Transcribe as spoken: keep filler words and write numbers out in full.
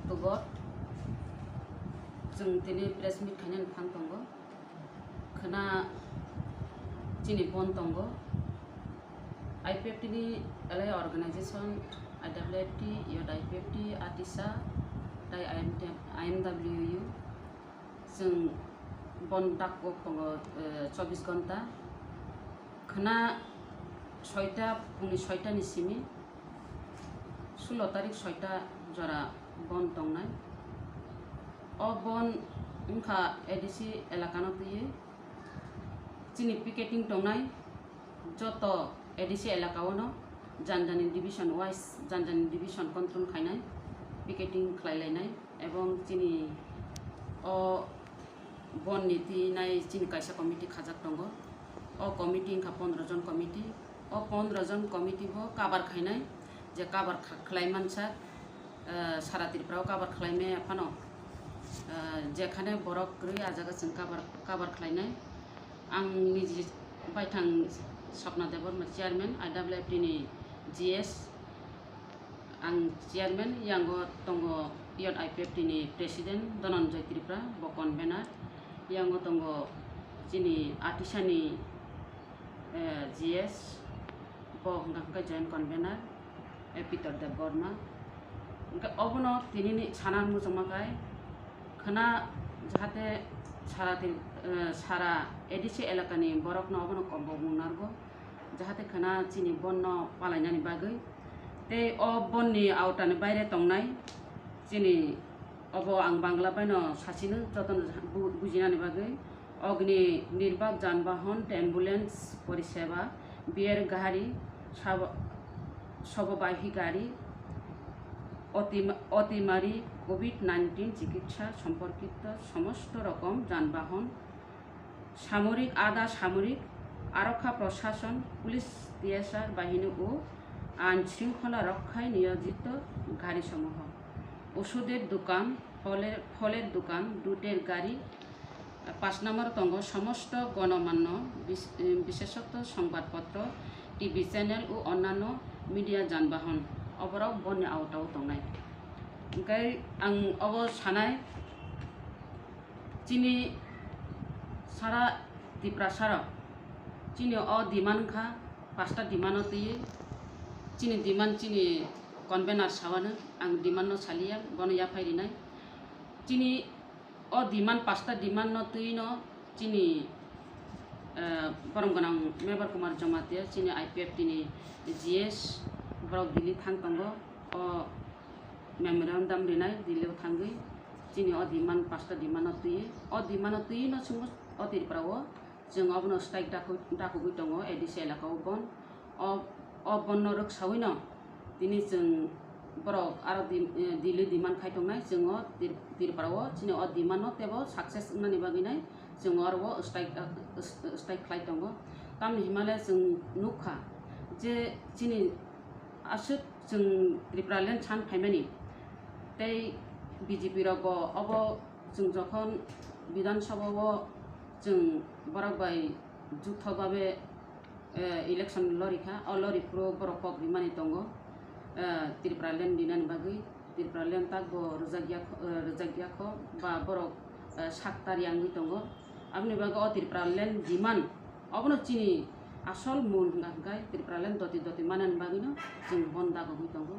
Tubor, chwng tini press meet khainani phan tongo. Khwna chini bon tongo. I P F T ni alai organization, I W F T, Youth I P F T, ATISA, tai I M W U. Chwng bon dakgo tongo, eh, chobbish ghonta. Khwna soita, phungni soita ni simi sulo tarik soita jora bon tongnai. O bon wngkha A D C elakano twiwi chini picketing tongnai joto A D C elakaono janjani division wise, janjani division control khainai, picketing khlailainai. Ebong chini o bon ni twi nai chini kaisa committee khajak tongo. O committee wngkha pondro jon committee. O pondro jon committee bo cover khainai, je cover kha-, khlai mansa, eh, sara Tripura o cover khlai maya phano, eh, jekhane borok kwrwi a jaga chwng cover, cover khlainai. Ang niji baithang Swapna Debbarma, chairman, I W F T ni G S. Ang chairman, yango tongo Youth I P F T ni president Dhananjay Tripura, bo convener, yango tongo chini ATISA ni, eh, G S, bo hwnkha hwnkhe joint convener, eh, Peter Debbarma. Hwnkhe obono tinini sana muchungma khai khwna jahate sara tin, eh, sara A D C elakani borokno obono kombok nung narwgo. Jahate khwna chini bonno palainani bagwi. Tei o bonni aotani baire tongnai chini obo ang Bangla baino sachino jotono bu-, bujinani bagwi. Ogni nirbak janbahon, ambulance poriseba, beer gari, sabo-, sobobahi gari, otima-, otimari, covid nineteen chikitsa somporkito somosto rokom janbahon, সামরিক, আধা সামরিক, আরক্ষা প্রশাসন, police, TSR বাহিনী ও আইন শৃঙ্খলা রক্ষায় নিয়োজিত গাড়িসমূহ, ওষুধের দোকান, ফলের, ফলের দোকান, দুধের গাড়ি, পাঁচ নম্বর tongo সমস্ত গণমান্য বিশ-, বিশেষত সংবাদপত্র, টিভি চ্যানেল ও অন্যান্য মিডিয়া যানবাহন অবরোধ বন্ধ আওতাও tongnai. Hwnkhe ang obo sanai, chini sara Tiprasa rok chini o demand kha, pasta demand o twi chini demand chini convener sawano ang demand no saliya, bono yaphai rinai. Chini o demand, pasta demand no twi no chini, eh, borom gwnang Mebar Kumar Jamatia, chini I P F T ni G S, borok Delhi thang tongo. O memorandum rinai Delhi o thangwi chini o demand, pasta demand no twi, o demand no twi no chwngno o Tripura o chwng obono strike daku-, dakugwi tongo A D C elaka o bon. O, o bon no rwksawi no tini chwng borok aro di-, eh, Delhi demand khai tongnai, chwng o Tir-, Tripura o chini o demand no tebo success wngnani bagwi nai chwng oro o strike, eh, strike khlai tongo. Tamni himale chwng nukha je chini aswk chwng Tripura land san phaimani tei B J P rok bo obo chwng jokhon Bidhan Sabha o chwng borok bai jukthok babe, eh, election lorikha, o lori phuru borok kok rimani tongo, eh, Tripura land dinani bagwi. Tripura land tak bo rwjakya kho, eh, rwjakya kho ba borok, eh, sak tarya wngwi tongo. Aboni bagwi o Tripura land demand obono chini asol mul hwnka hwnkhe Tripura land doti doti manani bagwino chwng bon dagogwi tongo.